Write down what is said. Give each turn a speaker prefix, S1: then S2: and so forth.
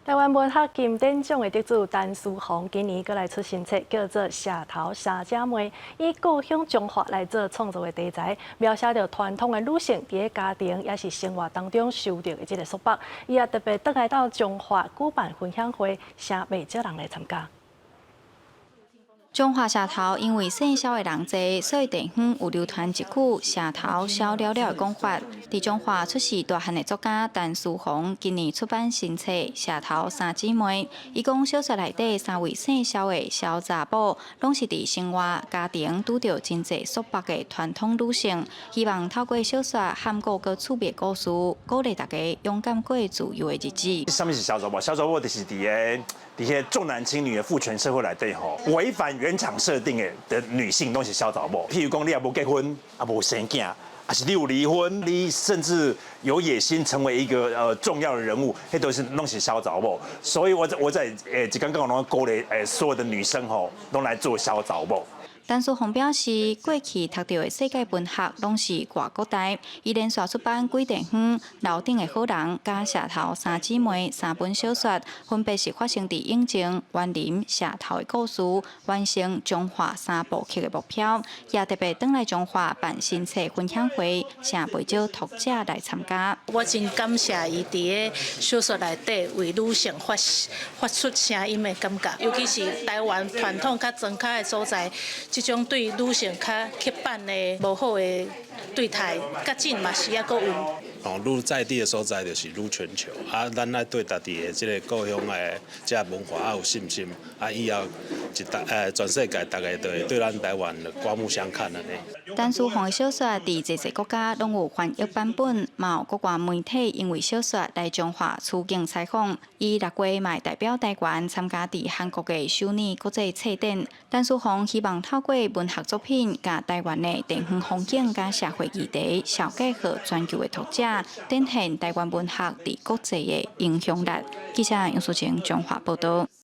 S1: 臺灣文學金典獎的得主陳書鴻今年閣來出新冊，叫做《社頭三姐妹》，以故鄉彰化來做創作的題材，描寫著傳統的女性佇家庭抑是生活當中受著的這个束縛。伊也特別轉來到彰化舉辦分享會，請袂少人來參加。
S2: 彰化社頭因為姓蕭的人濟，所以地方有流傳一句“社頭蕭了了”的講法。佇彰化出世大漢的作家陳書鴻今年出版新冊《社頭三姊妹》。伊講小說內底三位姓蕭的蕭查某，攏是佇生活家庭拄著真濟束縛的傳統女性。希望透過小說含古閣趣味故事，鼓勵大家勇敢過自由的日子。
S3: 啥物是蕭查某？蕭查某就是佇個重男輕女的父權社會內底吼，違反原廠設定的女性攏是蕭查某。譬如講，你也無結婚，也無生囝，還是你有離婚，你甚至有野心成為一個重要的人物，彼都是攏是蕭查某。所以我在一講講攏鼓勵所有的女生吼，攏來做蕭查某。
S2: 陳書鴻表示，過去讀著的世界文學攏是外國代，伊連續出版《鬼地方》、《樓頂的好人》佮《社頭三姊妹》三本小說，分別是發生佇永靖、員林、社頭的故事，完成彰化三部曲的目標。也特別轉來彰化辦新冊分享會，請袂少讀者來參加。
S4: 我真感謝伊佇个小說內底為女性發出聲音的感覺，尤其是台灣傳統較莊跤的所在，這種對女性較刻板的無好的對待，較真嘛是猶閣有。
S5: 哦，愈在地的所在就是愈全球啊！咱愛對家己的這个故鄉的這文化愛有信心啊！以後一大全世界逐家都會對咱台灣刮目相看按呢。
S2: 陳書鴻的小說佇濟濟國家攏有翻譯版本，嘛有國外媒體因為小說來彰化出境採訪。伊6月嘛會代表台灣參加佇韓國的首爾國際冊展。陳書鴻希望透過文學作品，共台灣的地方風景佮社會議題，紹介予全球的讀者，展現台灣文學佇國際的影響力。記者楊淑晴彰化報導。